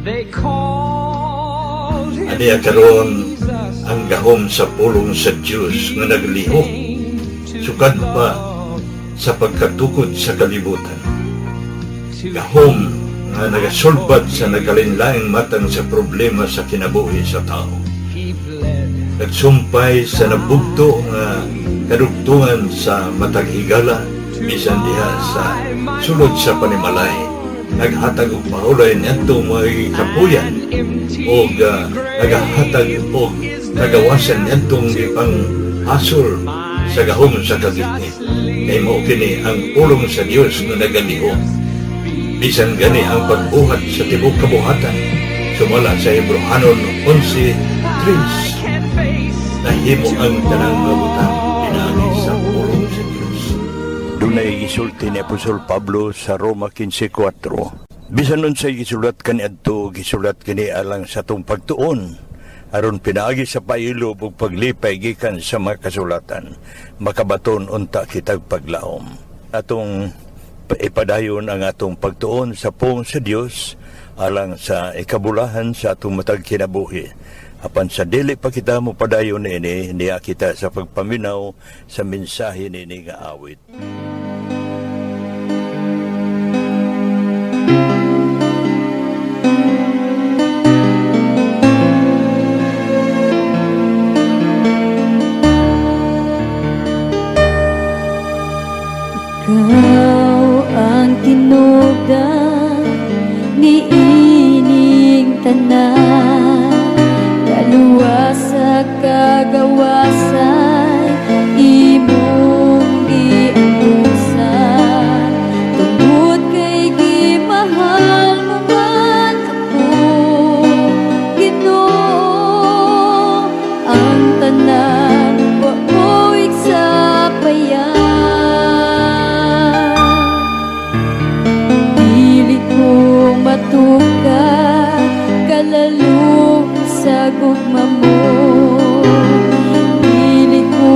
They called him Aniya karon Jesus. ang gahom sa pulong sa Dios nga naglihok sukad pa sa pagkatukod sa kalibutan. Gahom nga nagasulbad sa nagkalainlaing matang sa problema sa kinabuhi sa tao. He bled. Nagsumpay sa nabugto nga kadugtungan sa matag higala bisan diha sa sulod sa panimalay. Naghatag og pahulay niadto mga kapuyan og nagahatag og kagawasan niadtong gipang hasol sa gahom sa kagitnit. Kay mao kini ang pulong sa Dios nga nagalihok. Bisan gani ang pagbuhat sa tibuok kabuhatan sumala sa Hebreohanon 11:3, Can face nahimo ang tanang mga butang pinaagi sa pulong sa Dios. Dunay gisulti ni Apostol Pablo sa Roma 15:4. Bisan unsay gisulat kaniadto, gisulat kini alang sa atong pagtuon aron pinaagi sa pailob ug paglipay gikan sa mga kasulatan makabaton unta kitag paglaom. Atong ipadayon ang atong pagtuon sa pulong sa Dios alang sa ikabulahan sa atong matag kinabuhi. Apan sa dili pa kita mo padayon niini, niya kita sa pagpaminaw sa mensahe niini nga awit. Ikaw ang tinubdan ni ining tanan, kaluwas sa kagawasan, imong giantusan. Tungod kay gimahal mo man ako, Ginoo, ang tanan wa mo igsapayan. Dili ko matukad kalalom sa gugma mo. Dili ko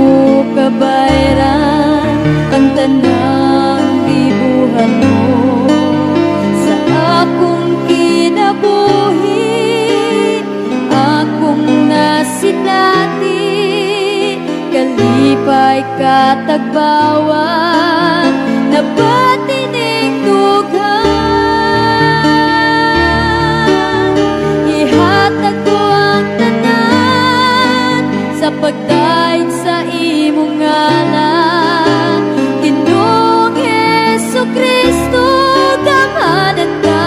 kabayran ang tanang gibuhat mo. Sa akong kinabuhi, akong nasinati, kalipay katagbawan, nabati ning dughan. Ihatag ko ang tanan sa pagdaig sa imong ngalan. Ginoong Hesu Kristo, gamhanan ka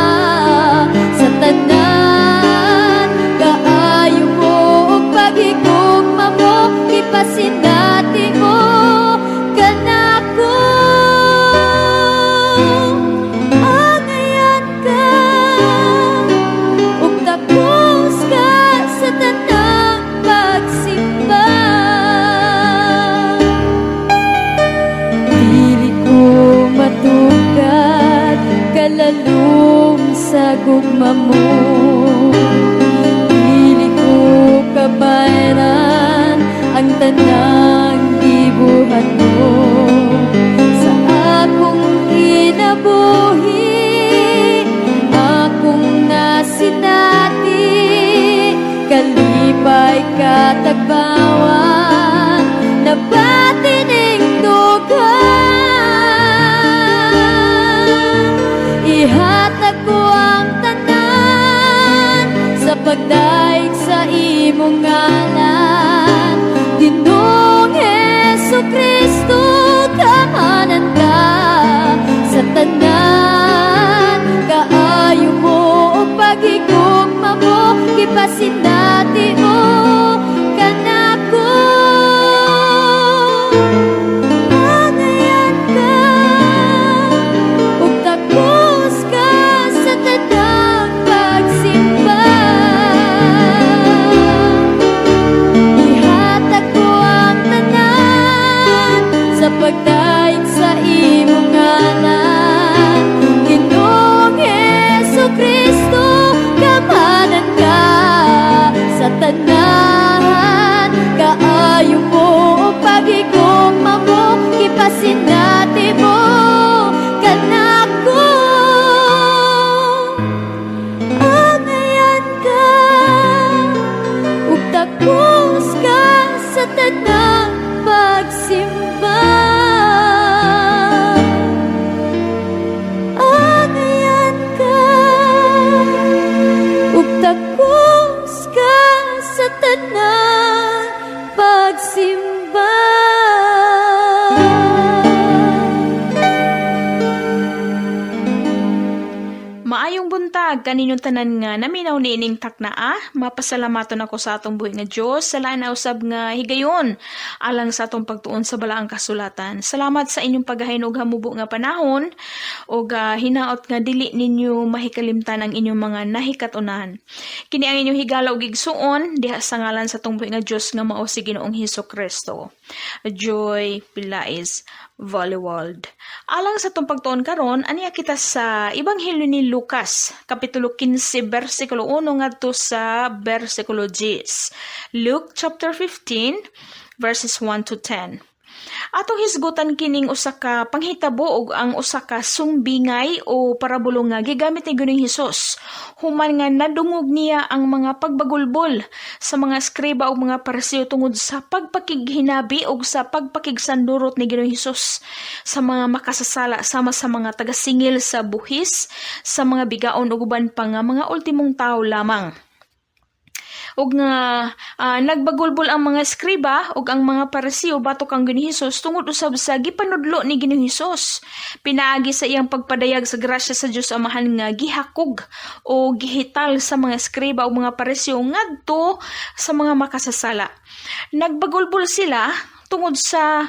sa tanan. Kaayo mo ug paghigugma mo, ipasinati mo kanako. Angayan ka ug takos ka sa tanang pagsimba. Dili ko matukad kalalom sa gugma mo. Dili ko kabayran ang tanang gibuhat mo. Sa akong kinabuhi, akong nasinati, kalipay katagbawan, nabati ning dughan. Ihatag ko ang tanan sa pagdaig sa imong ngalan. Ginoong Hesu Kristo, gamhanan ka sa tanan. Kaayo mo ug paghigugma mo, gipasinati mo kanako. Angayan ka ug takos ka sa tanang pagsimba. Ihatag ko ang tanan sa pagdaig sa imong ngalan. Ginoong Hesu Kristo, gamhanan ka. Buntag kaninyong tanan nga naminaw niining taknaa. Mapasalamaton ako sa atong buhi nga Dios sa lain usab nga higayon alang sa atong pagtuon sa balaang kasulatan. Salamat sa inyong paghahin og hamubo nga panahon ug hinaot nga dili ninyo mahikalimtan ang inyong mga nahikat-unan. Kini ang inyong higala ug igsuon diha sa ngalan sa atong buhi nga Dios nga mao si Ginoong Hesus Kristo. Joy Pilais Volleyworld. Alang sa atong pagtuon karon, aniya kita sa Ebanghelyo ni Lucas, kapitulo 15, bersikulo 1 ngadto sa bersikulo 10. Luke chapter 15 verses 1 to 10. Atong hisgutan kining usa ka panghitabo ug ang usa ka sumbingay o parabulo nga gigamit ni Ginoong Hesus human nga nadungog niya ang mga pagbagulbol sa mga eskriba ug mga Pariseo tungod sa pagpakighinabi ug sa pagpakigsandurot ni Ginoong Hesus sa mga makasasala sama sa mga tagasingil sa buhis, sa mga bigaon ug uban pa nga mga ultimong tao lamang ug nga nagbagulbol ang mga eskriba ug ang mga Pariseo batok kang Ginoong Hesus tungod usab sa gipanudlo ni Ginoong Hesus pinaagi sa iyang pagpadayag sa grasya sa Dios Amahan nga gihakog o gihital sa mga eskriba ug mga Pariseo ngadto sa mga makasasala. Nagbagulbol sila tungod sa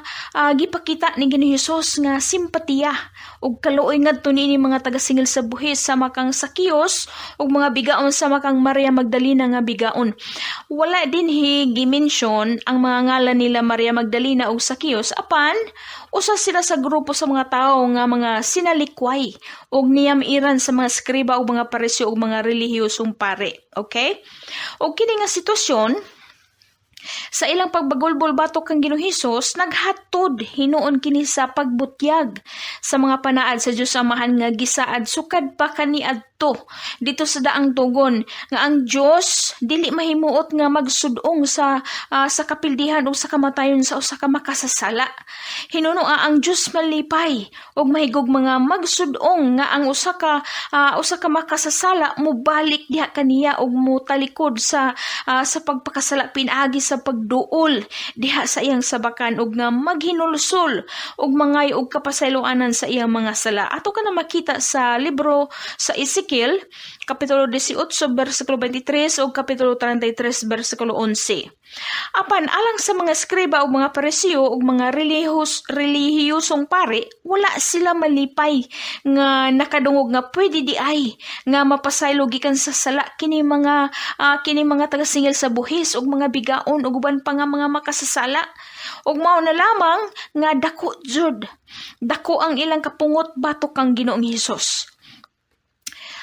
gipakita ni Ginoong Hesus nga simpatiya ug kaluoy ngadto niini mga tagasingil sa buhis sama kang Sakios ug mga bigaon sama kang Maria Magdalena nga bigaon. Wala dinhi gi-mention ang mga ngalan nila Maria Magdalena ug Sakios, apan usa sila sa grupo sa mga tawo nga mga sinalikway ug niyamiran sa mga eskriba ug mga Pariseo ug mga relihiyosong pare. Okay? Ug kini nga sitwasyon sa ilang pagbagulbol batok kang Ginoong Hesus, naghatod hinuon kini sa pagbutyag sa mga panaad sa Dios Amahan nga gisaad sukad pa kaniadto dito sa daang tugon nga ang Dios dili mahimuot nga magsudong sa kapildihan o sa kamatayon sa usa ka makasasala. Hinunoa ang Dios malipay ug mahigog mga magsudong nga ang usa ka makasasala mobalik diha kaniya ug motalikod sa pagpakasala pinaagi sa pagduol diha sa iyang sabakan ug nga maghinulsol ug mangayo og kapasayloanan sa iyang mga sala. Ato ka na makita sa libro sa Ezekiel kapitulo 18 bersikulo 23 ug kapitulo 33 bersikulo 11. Apan alang sa mga eskriba ug mga Pariseo ug mga relihiyosong pare, wala sila malipay nga nakadungog nga pwede di ay nga mapasaylo gikan sa sala kini mga tagasingil sa buhis ug mga bigaon ug uban pa nga mga makasasala. Ug mao na lamang nga dako jud. Dako ang ilang kapungot batok kang Ginoong Hesus.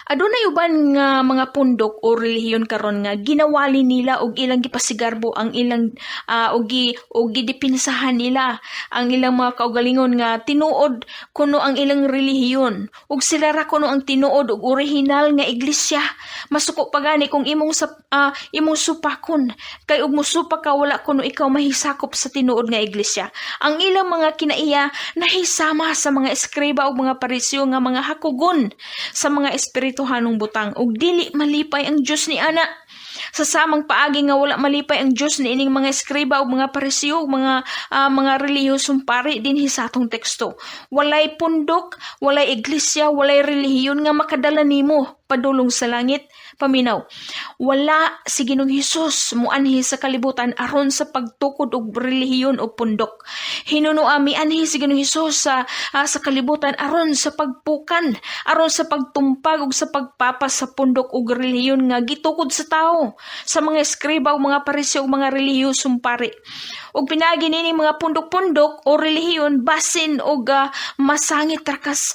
Adunay uban nga mga pundok o relihiyon karon nga ginawali nila og ilang gipasigarbo ang ilang og gidipinsahan nila ang ilang mga kaugalingon nga tinuod kuno ang ilang relihiyon ug sila ra kuno ang tinuod ug orihinal nga iglesia. Masuko pa gani kung imong supakon, kay ug musupak ka, wala kuno ikaw mahisakop sa tinuod nga iglesia. Ang ilang mga kinaiya nahisama sa mga eskriba ug mga Pariseo nga mga hakugon sa mga espirituhanong butang, ug dili malipay ang Dios ni ana. Sa samang paagi nga wala malipay ang Dios niining mga eskriba ug mga Pariseo ug mga relihiyosong pari dinhi sa atong teksto. Walay pundok, walay iglesia, walay relihiyon nga makadala nimo padulong sa langit. Paminaw. Wala si Ginoong Hesus muanhi sa kalibutan aron sa pagtukod og relihiyon o pundok. Hinunoa mianhi si Ginoong Hesus sa kalibutan aron sa pagpukan, aron sa pagtumpag ug sa pagpapas sa pundok ug relihiyon nga gitukod sa tao, sa mga eskriba ug mga Pariseo ug mga relihiyosong pari. Ug pinaagi niini mga pundok-pundok o relihiyon, basin og masangit ra kas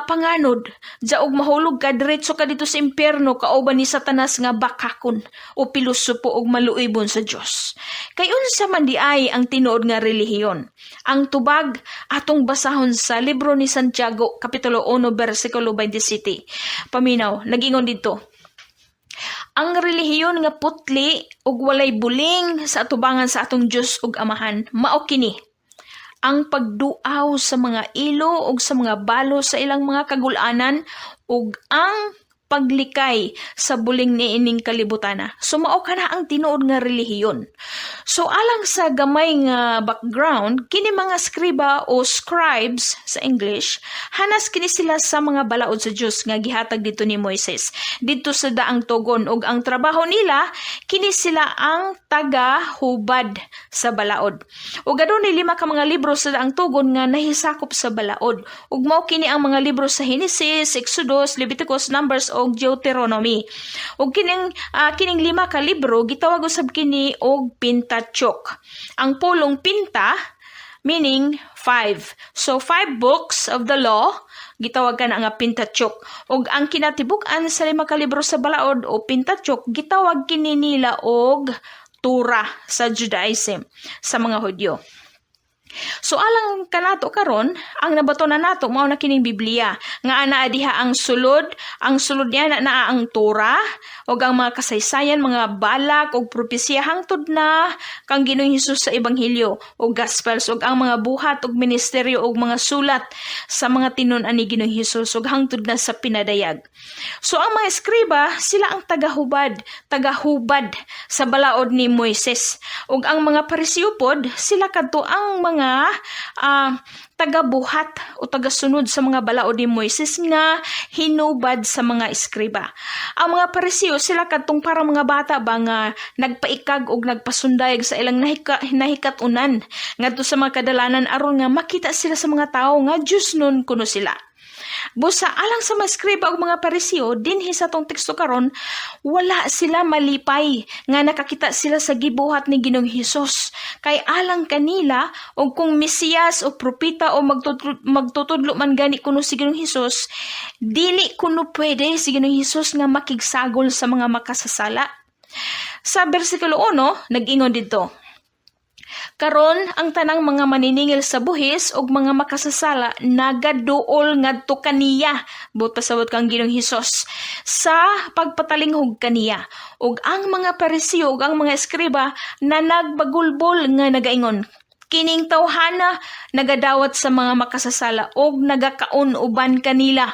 panganod. Dya og mahulog ka, diretso ka dito sa impyerno kauban ni Satanas nga bakakon o pilosopo og maluibon sa Dios. Kay unsa man di ay ang tinuod nga relihiyon? Ang tubag atong basahon sa libro ni Santiago kapitulo 1 bersikulo 27. Paminaw, nagingon dito: "Ang relihiyon nga putli ug walay buling sa atubangan sa atong Dios ug Amahan mao kini: ang pagduaw sa mga ilo ug sa mga balo sa ilang mga kagul-anan ug ang paglikay sa buling niining kalibutana. So mao kana ang tinuod nga relihiyon. So alang sa gamay nga background, kini mga skriba o scribes sa English, hanas kini sila sa mga balaod sa Dios nga gihatag dito ni Moises didto sa Daang Tugon, ug ang trabaho nila, kini sila ang taga-hubad sa balaod. Ug adunay lima ka mga libro sa Daang Tugon nga nahisakop sa balaod. Ug mao kini ang mga libro sa Genesis, Exodus, Leviticus, Numbers ug Deuteronomy. Ug kining lima ka libro gitawag usab kini og Pentateuch. Ang pulong penta meaning five. So five books of the law gitawag kana nga Pentateuch. Ug ang kinatibuk-an sa lima ka libro sa balaod o Pentateuch, gitawag kini nila og Torah sa Judaism, sa mga Hudyo. So alang kanato karon, ang nabato na nato mao na kining Biblia nga anaa diha ang sulod niya na naa ang Torah ug ang mga kasaysayan, mga balak ug propesiya hangtod na kang Ginoong Hesus sa Ebanghelyo ug Gospels, ug ang mga buhat ug ministeryo ug mga sulat sa mga tinun-an ni Ginoong Hesus ug hangtod na sa pinadayag. So ang mga eskriba, sila ang tagahubad sa balaod ni Moises. Ug ang mga Pariseo pod, sila kadto ang mga tagabuhat o tagasunod sa mga balaod ni Moises nga hinubad sa mga eskriba. Ang mga Pariseo, sila kadtong parang mga bata ba nga nagpaikag og nagpasundayag sa ilang nahikat-unan ngadto sa mga kadalanan aron nga makita sila sa mga tawo nga Diyosnon kuno sila. Busa alang sa mga eskriba ug mga Pariseo dinhi sa atong teksto karon, wala sila malipay nga nakakita sila sa gibuhat ni Ginoong Hesus. Kay alang kanila, og kung Mesiyas o propeta o magtutudlo man gani kuno si Ginoong Hesus, dili kuno pwede si Ginoong Hesus nga makigsagol sa mga makasasala. Sa bersikulo 1, nag-ingon didto, "Karon ang tanang mga maniningil sa buhis ug mga makasasala nagaduol ngadto kaniya," buot pasabot kang Ginoong Hesus, "sa pagpatalinghog kaniya. Ug ang mga Pariseo ug ang mga eskriba na nagbagulbol nga nagaingon, 'Kining tawhana nagadawat sa mga makasasala ug nagakaon uban kanila.'"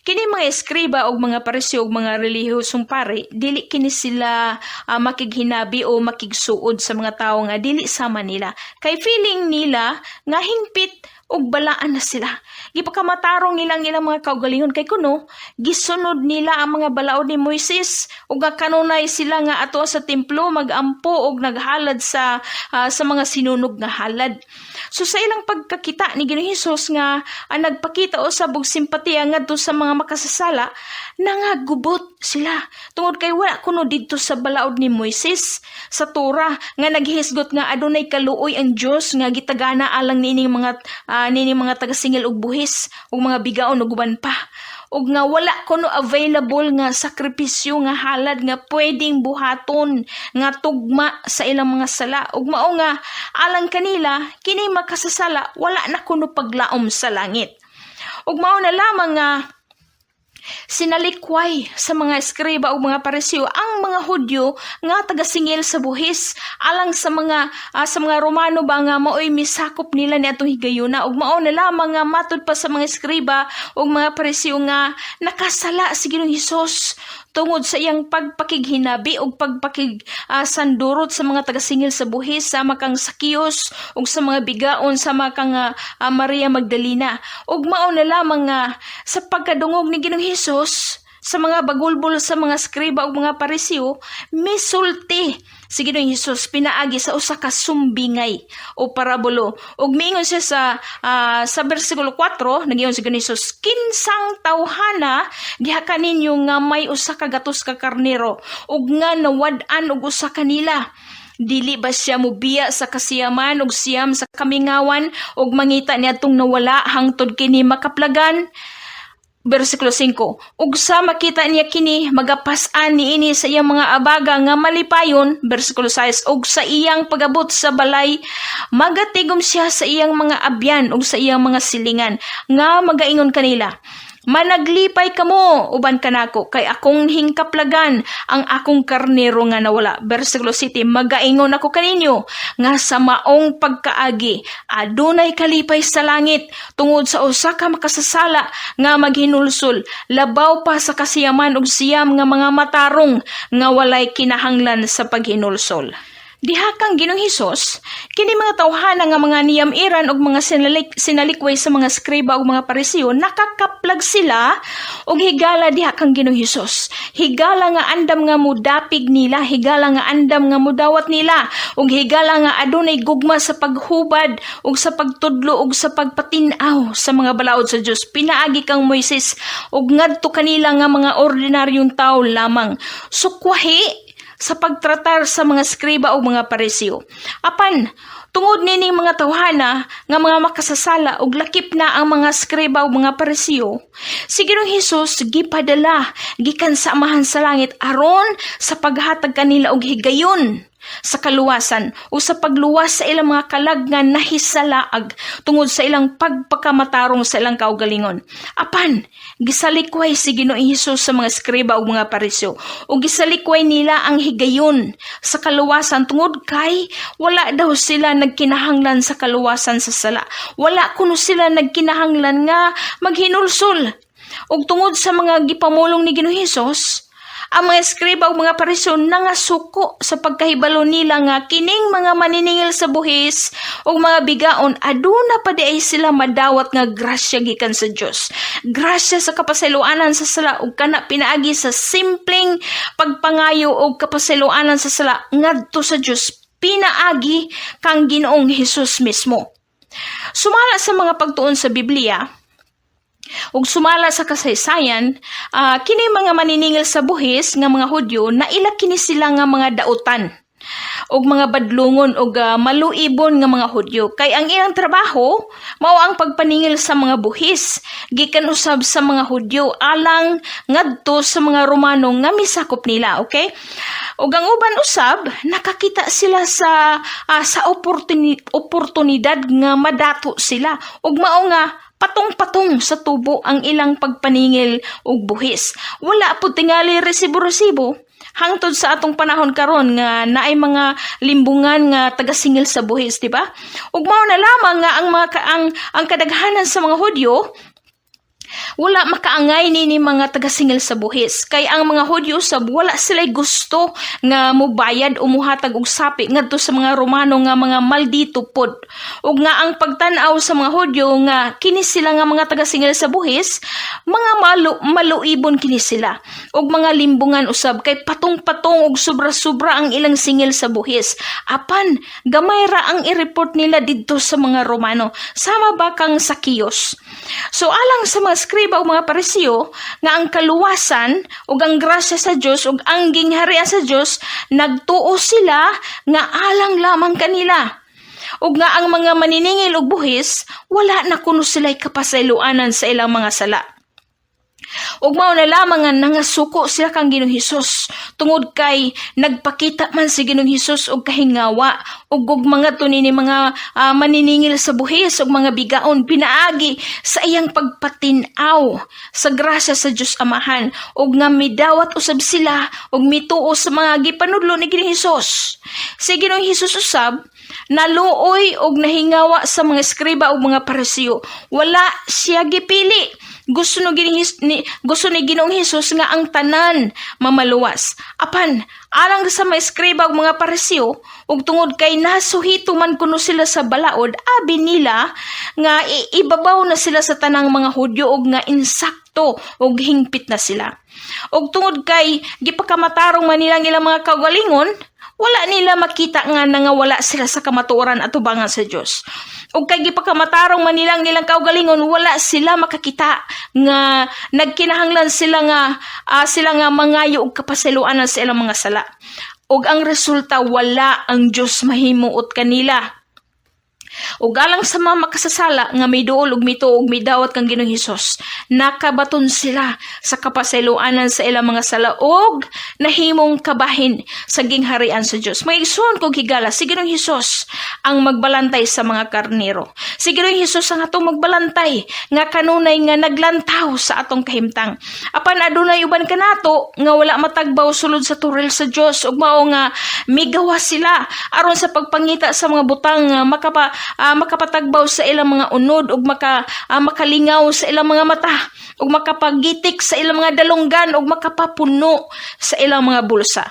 Kini mga eskriba og mga Pariseo ug mga relihiyosong pari, dili kini sila makighinabi o makigsuod sa mga tawo nga dili sama nila. Kay feeling nila nga hingpit og balaan na sila. Gipakamatarong nila ang ilang mga kaugalingon kay kuno gisunod nila ang mga balaod ni Moises ug nga kanunay sila nga ato sa templo magampo og naghalad sa mga sinunog nga halad. So sa ilang pagkakita ni Ginoong Hesus nga ang nagpakita usab og simpatiya ngadto sa mga makasasala, nangagubot sila tungod kay wala kuno didto sa balaod ni Moises, sa Torah, nga naghisgot nga adunay kaluoy ang Dios nga gitagana alang niining mga tagasingil og buhis ug mga bigaon ug uban pa, ug nga wala kuno available nga sakripisyo nga halad nga pwedeng buhaton nga tugma sa ilang mga sala, ug mao nga alang kanila, kini makasasala wala na kuno paglaom sa langit. Ug mao na lamang nga sinalikway sa mga eskriba ug mga Pariseo ang mga Hudyo nga tagasingil sa buhis alang sa mga Romano ba nga maoy misakop nila niadtong higayuna, ug mao na lamang nga matud pa sa mga eskriba ug mga Pariseo nga nakasala si Ginoong Hesus tungod sa iyang pagpakighinabi ug pagpakig sandurot sa mga tagasingil sa buhis sama kang Zacchaeus ug sa mga bigaon sama kang Maria Magdalena. Ug mao na lamang nga sa pagkadungog ni Ginoong Hesus sa mga bagulbol sa mga eskriba ug mga Pariseo, misulti si Ginoong Hesus pinaagi sa usa ka sumbingay o parabolo. Ug miingon siya sa bersikulo 4, nag-ingon si Ginoong Hesus, "Kinsang tawhana diha kaninyo nga may 100 ka karnero ug nga nawad-an og usa kanila, dili ba siya mubiya sa 99 sa kamingawan ug mangita niadtong nawala hangtod kini makaplagan?" Bersikulo 5. "Ug sa makita niya kini, magapas-an niini sa iyang mga abaga nga malipayon." Bersikulo 6. "Ug sa iyang pagabot sa balay, magatigom siya sa iyang mga abyan ug sa iyang mga silingan nga magaingon kanila, "Managlipay kamo uban kanako kay akong hingkaplagan ang akong karnero nga nawala." Versikulo 7, "Magaingon ako kaninyo nga sa maong pagkaagi adunay kalipay sa langit tungod sa usa ka makasasala nga maghinulsol, labaw pa sa 99 nga mga matarong nga walay kinahanglan sa paghinulsol." Diha kang Ginoong Hesus, kini mga tawhana nga mga niyamiran og mga sinalikway sa mga skriba ug mga Pariseo, nakakaplag sila og higala diha kang Ginoong Hesus. Higala nga andam nga mudapig nila, higala nga andam nga mudawat nila, ug higala nga adunay gugma sa paghubad ug sa pagtudlo ug sa pagpatin-aw sa mga balaod sa Dios pinaagi kang Moises ug ngadto kanila nga mga ordinaryong tawo lamang. Sukwahi sa pagtratar sa mga skriba o mga Pariseo. Apan, tungod nining mga tawhana nga mga makasasala ug lakip na ang mga skriba o mga Pariseo, si Ginoong Hesus gipadala gikan sa Amahan sa langit aron sa paghatag kanila og higayon sa kaluwasan o sa pagluwas sa ilang mga kalag nga nahisalaag tungod sa ilang pagpakamatarong sa ilang kaugalingon. Apan, gisalikway si Ginoong Hesus sa mga eskriba ug mga Pariseo ug gisalikway nila ang higayon sa kaluwasan tungod kay wala daw sila nagkinahanglan sa kaluwasan sa sala. Wala kuno sila nagkinahanglan nga maghinulsol. Ug tungod sa mga gipamulong ni Ginoong Hesus, ang mga eskriba ug mga Pariseo nangasuko sa pagkahibalo nila nga kining mga maniningil sa buhis ug mga bigaon, aduna pa diay sila madawat nga grasya gikan sa Dios. Grasya sa kapasayloanan sa sala ug kana pinaagi sa simpleng pagpangayo og kapasayloanan sa sala ngadto sa Dios pinaagi kang Ginoong Hesus mismo. Sumala sa mga pagtuon sa Biblia ug sumala sa kasaysayan, kini mga maniningil sa buhis nga mga Hudyo, naila kini sila nga mga dautan ug mga badlungon ug maluibon nga mga Hudyo kay ang ilang trabaho mao ang pagpaningil sa mga buhis gikan usab sa mga Hudyo alang ngadto sa mga Romano nga misakop nila, okay? Ug ang uban usab, nakakita sila sa oportunidad nga madato sila ug mao nga patong-patong sa tubo ang ilang pagpaningil og buhis. Wala po tingali resibo-resibo hangtod sa atong panahon karon nga naay mga limbungan nga tagasingil sa buhis, di ba? Ug mao na lamang nga ang mga ang kadaghanan sa mga Hudyo wala makaangay ni mga tagasingil sa buhis kay ang mga Hudyo sab, wala sila gusto nga mubayad o muhatag og sapi ngadto sa mga Romano nga mga maldito pod, ug nga ang pagtan-aw sa mga Hudyo nga kini sila nga mga tagasingil sa buhis, mga maluibon kini sila ug mga limbungan usab kay patong-patong ug sobra-sobra ang ilang singil sa buhis, apan gamay ra ang i-report nila didto sa mga Romano, sama ba kang Zacchaeus. So alang sa mga eskriba o mga Pariseo nga ang kaluwasan ug ang grasya sa Dios ug ang gingharian sa Dios, nagtuo sila nga alang lamang kanila. Ug nga ang mga maniningil og buhis, wala na kuno sila'y kapasayloanan sa ilang mga sala. Ug mao na lamang nga nangasuko sila kang Ginoong Hesus tungod kay nagpakita man si Ginoong Hesus og kahingawa ug gugma ngadto ni mga maniningil sa buhis ug mga bigaon pinaagi sa iyang pagpatin-aw sa grasya sa Dios Amahan, ug nga midawat usab sila ug mituo sa mga gipanudlo ni Ginoong Hesus. Si Ginoong Hesus usab naluoy og nahingawa sa mga eskriba ug mga Pariseo. Wala siya gipili. Gusto ni Ginoong Hesus nga ang tanan mamaluwas. Apan alang sa mga eskriba ug mga Pariseo ug tungod kay nasuhito man kuno sila sa balaod, abi nila nga ibabaw na sila sa tanang mga Hudyo ug nga insakto ug hingpit na sila. Ug tungod kay gipakamatarong man nilang ilang mga kaugalingon, wala nila makita nga nangawala sila sa kamatuoran at tubangan sa Dios. Ug kay gipakamatarong man nilang nilang kaugalingon, wala sila makakita nga nagkinahanglan sila nga mangayo og kapasayloanan sa ilang mga sala. Ug ang resulta, wala ang Dios mahimuot kanila. Ug alang sa mga makasasala nga miduol ug mituo ug midawat kang Ginoong Hesus, nakabaton sila sa kapasayloanan sa ilang mga sala ug nahimong kabahin sa gingharian sa Dios. Mga igsoon kog higala, si Ginoong Hesus ang magbalantay sa mga karnero. Si Ginoong Hesus ang atong magbalantay nga kanunay nga naglantaw sa atong kahimtang. Apan adunay uban kanato nga wala matagbaw sulod sa turil sa Dios ug mao nga migawas sila aron sa pagpangita sa mga butang nga makapatagbaw sa ilang mga unod ug makalingaw sa ilang mga mata ug makapagitik sa ilang mga dalunggan ug makapapuno sa ilang mga bulsa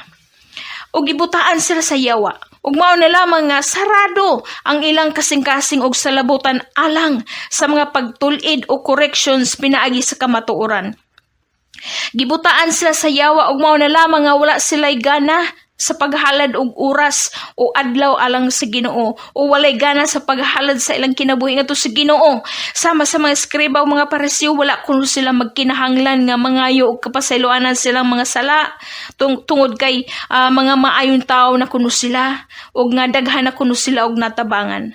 ug gibutaan sila sa yawa. Ug mao na lamang nga sarado ang ilang kasing-kasing og salabutan alang sa mga pagtul-id o corrections pinaagi sa kamatuoran. Gibutaan sila sa yawa ug mao na lamang nga wala sila'y gana sa paghalad og oras o adlaw alang sa Ginoo o walay gana sa paghalad sa ilang kinabuhi ngadto sa Ginoo. Sama sa mga eskriba o mga Pariseo, wala kuno sila magkinahanglan nga mangayo og kapasayloanan silang mga sala tungod kay mga maayon tawo na kuno sila ug nga daghan na kuno sila og natabangan.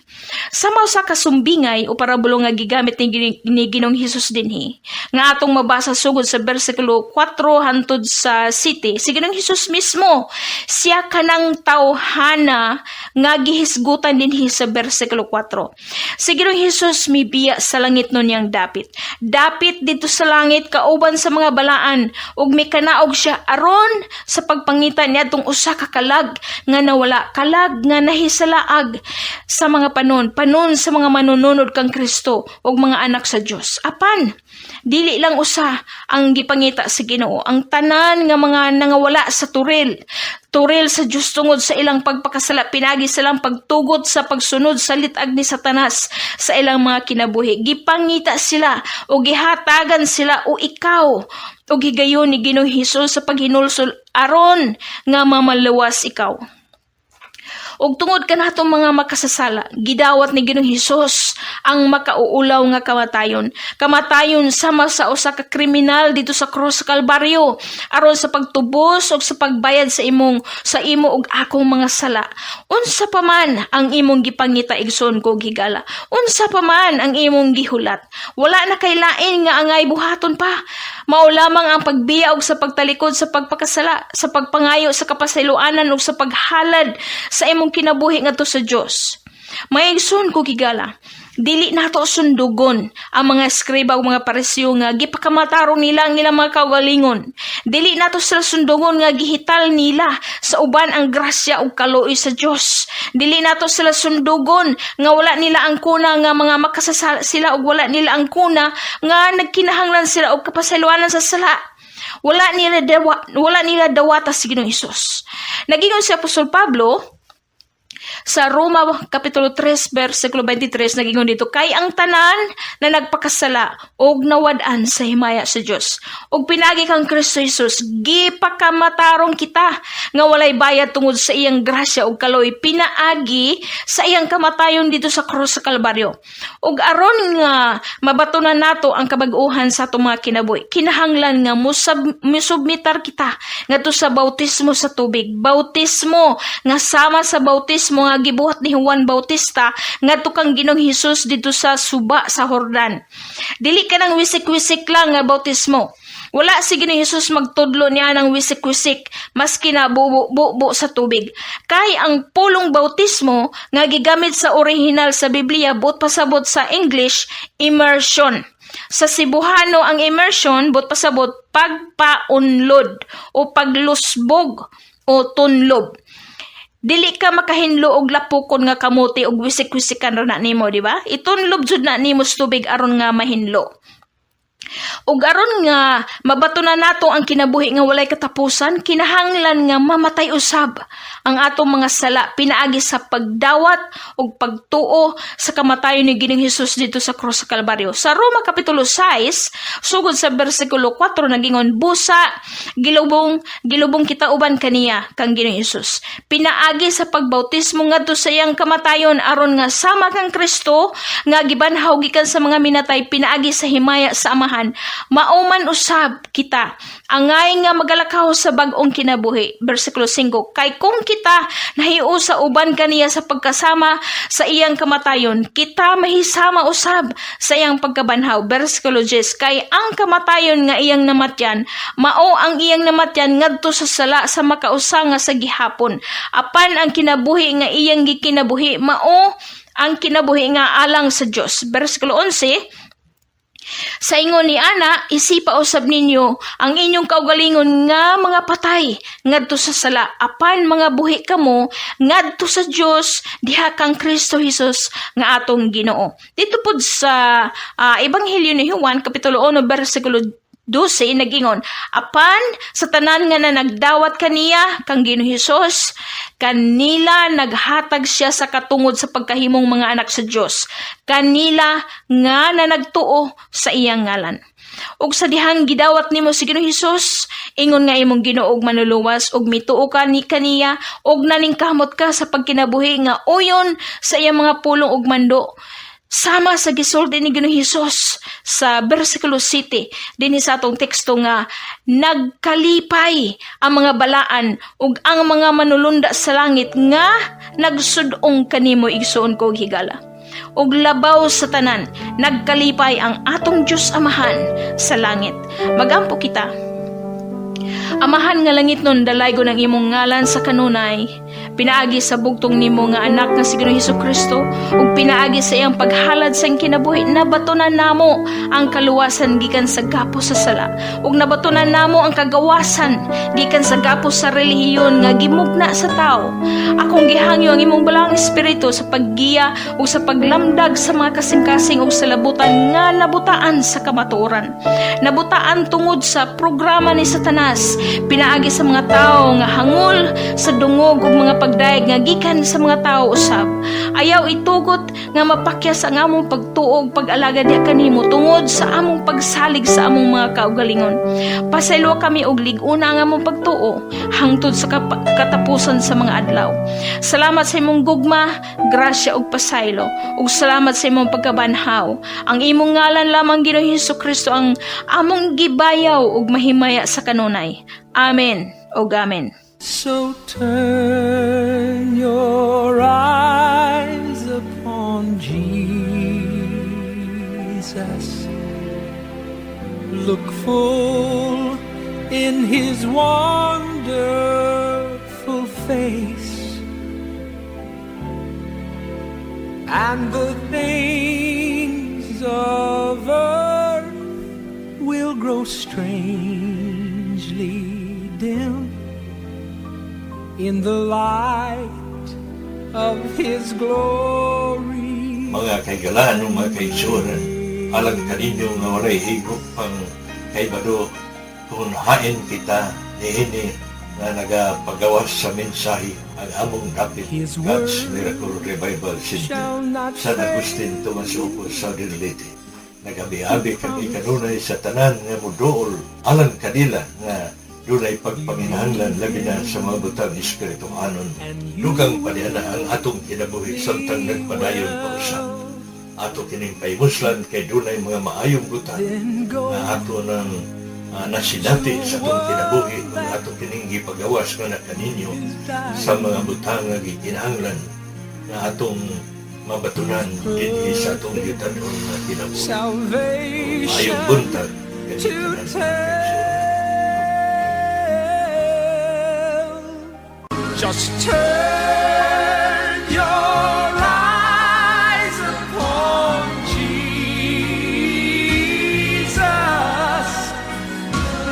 Sama sa kasumbingay o parabulo nga gigamit ni Ginoong Hesus dinhi nga atong mabasa sugod sa bersikulo 4 hantod sa 7, si Ginoong Hesus mismo siya kanang tawhana nga gihisgutan dinhi sa bersikulo 4. Si Ginoong Hesus mibiya sa langit nun niyang dapit. Dapit dito sa langit kauban sa mga balaan ug mikanaog siya aron sa pagpangita niadtong usa ka kalag nga nawala, kalag nga nahisalaag sa mga panon, panon sa mga manununod kang Kristo ug mga anak sa Dios. Apan dili lang usa ang gipangita sa Ginoo, ang tanan nga mga nangawala sa turil, turil sa Dios tungod sa ilang pagpakasala pinagi sa ilang pagtugot sa pagsunod sa lit-ag ni Satanas sa ilang mga kinabuhi. Gipangita sila o gihatagan sila o ikaw og higayon ni Ginoong Hesus sa paghinulsol aron nga mamaluwas ikaw. Ug tungod kanatong mga makasasala, gidawat ni Ginoong Hesus ang makauulaw nga kamatayon. Kamatayon sama sa usa ka kriminal dito sa krus sa Kalbaryo aron sa pagtubos ug sa pagbayad sa imo ug akong mga sala. Unsa pa man ang imong gipangita, igsoon ko higala? Unsa pa man ang imong gihulat? Wala na kay lain nga angay buhaton pa. Mao lamang ang pagbiya og sa pagtalikod sa pagpakasala, sa pagpangayo sa kapasayloanan ug sa paghalad sa imong kinabuhi ngadto sa Dios. Mga igsoon ko higala, dili nato sundugon ang mga eskriba ug mga Pariseo nga gipakamatarong nila ang ilang mga kaugalingon. Dili nato sila sundugon nga gihital nila sa uban ang grasya ug kaluoy sa Dios. Dili nato sila sundugon nga wala nila ang kuna nga mga makasasala sila ug wala nila ang kuna nga nagkinahanglan sila og kapasayloanan sa sala. Wala nila dawata si Ginoong Hesus. Nagingon si Apostol Pablo sa Roma Kapitulo 3 versikulo 23, nagingon dito, "Kay ang tanan na nagpakasala og nawad-an sa himaya sa Dios." Ug pinaagi kang Kristo Jesus, gipakamatarong kita nga walay bayad tungod sa iyang grasya ug kaluoy pinaagi sa iyang kamatayon dito sa krus sa Kalbaryo. Ug aron nga mabatunan nato ang kabag-uhan sa atong mga kinabuhi, kinahanglan nga musubmitar kita ngadto sa bautismo sa tubig, bautismo nga sama sa bautismo nga gibuhat ni Juan Bautista ngadto kang Ginoong Hesus dito sa suba sa Jordan. Dili ka nang wisik-wisik lang nga bautismo. Wala si Ginoong Hesus magtudlo niya ng wisik-wisik maski na bubo sa tubig. Kay ang pulong bautismo nga gigamit sa orihinal sa Biblia, buot pasabot sa English, immersion. Sa Cebuano, ang immersion buot pasabot pagpaunlod o paglusbog o tunlob. Dili ka makahinlo og lapukon nga kamuti og wisik-wisikan ra na nimo, di ba? Itunlob jud na nimo sa tubig aron nga mahinlo. Ug aron nga mabato na nato ang kinabuhi nga walay katapusan, kinahanglan nga mamatay usab ang atong mga sala pinaagi sa pagdawat ug pagtuo sa kamatayon ni Ginoong Hesus dito sa krus sa Kalbaryo. Sa Roma Kapitulo 6, sugod sa bersikulo 4, nagingon, "Busa gilubong gilubong kita uban kaniya," kang Ginoong Hesus, pinaagi sa pagbautismo ngadto sa iyang kamatayon aron nga sama kang Kristo nga gibanhaw gikan sa mga minatay pinaagi sa himaya sa Amahan. Amahan, mao man usab kita angay nga magalakaw sa bag-ong kinabuhi. Bersikulo 5, kay kung kita nahiusa sa uban kaniya sa pagkasama sa iyang kamatayon, kita mahisama usab sa iyang pagkabanhaw. Bersikulo 10, kay ang kamatayon nga iyang namatyan, mao ang iyang namatyan ngadto sa sala sa makausa nga sa gihapon. Apan ang kinabuhi nga iyang gikinabuhi, mao ang kinabuhi nga alang sa Dios. Bersikulo 11, sa ingon ni ana, isipa usab ninyo ang inyong kaugalingon nga mga patay ngadto sa sala, apan mga buhi kamo ngadto sa Dios diha kang Kristo Hesus nga atong Ginoo. Dito pud sa Ebanghelyo ni Juan kapitulo 1 bersikulo 12 nagingon, apan sa tanan nga na nagdawat kaniya kang Ginoo Hesus, kanila naghatag siya sa katungod sa pagkahimong mga anak sa Dios, kanila nga na nagtuo sa iyang ngalan. Ug sa dihang gidawat nimo si Ginoo Hesus ingon nga imong Ginoo ug Manluluwas ug mituo ka ni kaniya ug naningkamot ka sa pagkinabuhi nga uyon sa iyang mga pulong ug mando, sama sa gisulti ni Ginoong Hesus sa bersikulo 7 dinhi sa atong teksto nga nagkalipay ang mga balaan ug ang mga manulunda sa langit nga nagsud-ong kanimo, igsuon ko og higala. Ug labaw sa tanan, nagkalipay ang atong Dios Amahan sa langit. Magampo kita. Amahan nga langitnon, dalaygon ang imong ngalan sa kanunay. Pinaagi sa bugtong nimo nga anak nga si Ginoong Hesus Kristo ug pinaagi sa iyang paghalad sa iyang kinabuhi, nabatunan namo ang kaluwasan gikan sa gapos sa sala ug nabatunan namo ang kagawasan gikan sa gapos sa relihiyon nga gimugna sa tao. Akong gihangyo ang imong Balaang Espiritu sa paggiya ug sa paglamdag sa mga kasing-kasing ug sa labutan nga nabutaan sa kamatuoran. Nabutaan tungod sa programa ni Satanas pinaagi sa mga tao nga hangol sa dungog ug mga pagdayeg nga gikan sa mga tao usab. Ayaw itugot nga mapakyas ang among pagtuo ug pag-alagad diha kanimo tungod sa among pagsalig sa among mga kaugalingon. Pasayloa kami og lig-una ang among pagtuo hangtod sa katapusan sa mga adlaw. Salamat sa imong gugma, grasya ug pasaylo, ug salamat sa imong pagkabanhaw. Ang imong ngalan lamang, Ginoong Hesus Kristo, ang among gibayaw ug mahimaya sa kanunay. Amen ug amen. So turn your eyes upon Jesus. Look full in his wonderful face, and the things of earth will grow strangely dim in the light of his glory. Mga kahigalaan o mga kaigsuonan, alang kaninyo nga walay higop pang kaibado kung hain kita niini nga nagapagawas sa mensahe ang among dapit His God's word Miracle Revival Center, shall not San Agustin, Tomas Opo, Southern Leyte. Nagabi-abi kami kanunay sa tanan nga muduol alang kanila nga dunay pagpanginahanglan, labi na sa mga butang espirituhanon. Dugang paniana ang atong kinabuhi samtang nagpadayon pa usab. Ato kining pahimuslan kay dunay mga maayong butang nga ato nang nasinati sa atong kinabuhi kung ato kining gipagawas nga na kaninyo sa mga butang nga gikinahanglan nga atong mabatunan dinhi sa atong yutanon nga kinabuhi. Salvation Maayong buntag to kaninyong tanan. tell. Just turn your eyes upon Jesus.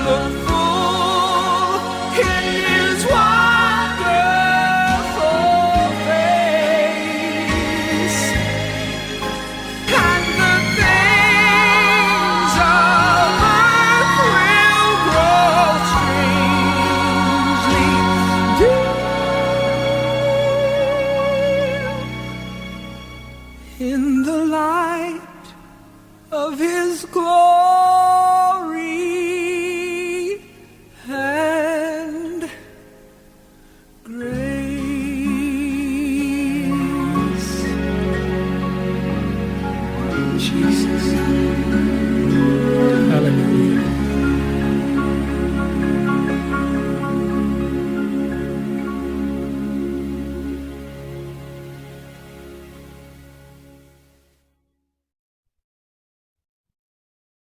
Look full in